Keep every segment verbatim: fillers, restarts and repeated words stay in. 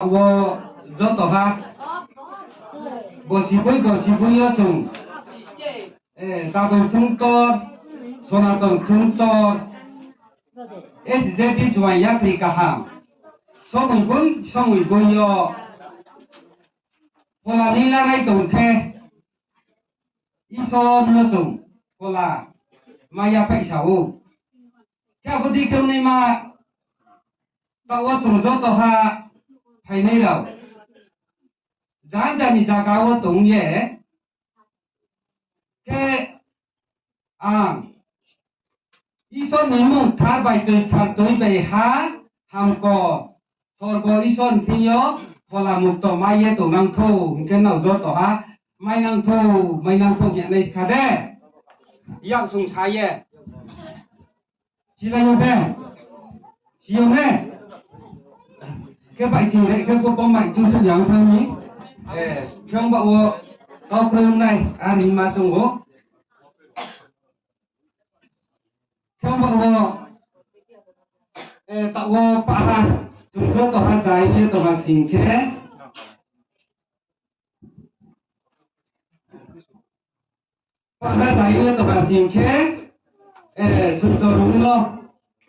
Wo joto ha, bo siboi, bo siboi yo chung, eh, Taboi Thumtor, Sonaton Thumtor, S J D Juaing Yapri Kaham, somoi boi, somoi boi yo phola ni lanai tong khe, Isor no chung phola mai ya phaisa ou. Khe abo dei khe ongnaima, taoh wo chung joto ha phainai rao, janja ni zaga wo tong ye, khe ang Isor ni mmung kthar bai toi kthar toi bai ha hamko, sorgo Isor ni thing yo phola mukto mai ye tongnang thou, hing khe nrao joto ha mainang thou, mainang thou hing ye nai skha de. Yak sung sa ye. Silai yo de. Si yo ne. Khe bai ching re khe bo kong mai tu su yang sang ni. Eh, khe ong ba wo kau kroi nai, ar hima chung ou. Khe ong ba wo, eh, taoh wo paha, chung joto ha jai ye tongha sing khe. Paha jai ye tongha sing khe, eh, suito rung no,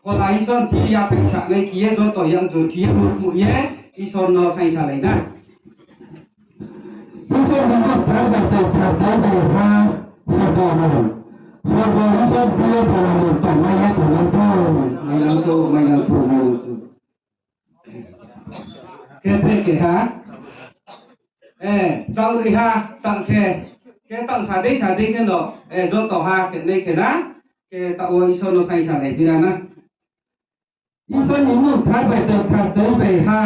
phola Isor thi ya phaisa nai khe ye joto yak jur khe ye muhmuh ye, Isor no saingsalai na. Isor ni mmung kthar bai toi kthar toi bai ha, sorgo no. Sorgo Isor thi ye phola mukto mai ye tongnang thou, mainang thou, mainang thou, mainang thou. Khe tre keha, eh, chaoh ri ha, taoh khe, khe taoh sa dei sa dei khe no, eh, joto ha khe nai khe na, khe taoh wo Isor no saingsalai phi ra na. Isor ni mmung kthar bai toi kthar toi bai ha,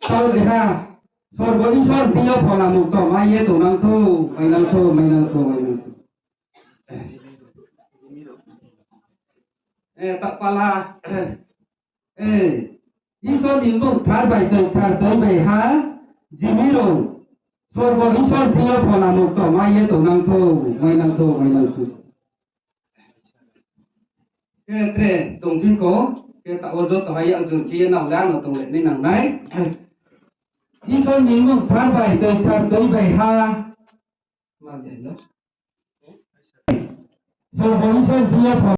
chaoh ri ha, sorgo Isor thing yo phola mukto mai ye tongnang thou, mainang thou, mainang thou, mainang thou. Eh, taoh pala, eh, Isor ni mmung kthar bai toi kthar toi bai ha, jimi rao, sorgo Isor thing yo phola mukto mai ye tongnang thou, mainang thou, mainang thou. Khe tre tongphi kho, khe taoh wo joto ha yak jur khe ye nrao le ano tong le nai nang nai. Isor ni mmung kthar bai toi kthar toi bai ha, sorgo Isor thing yo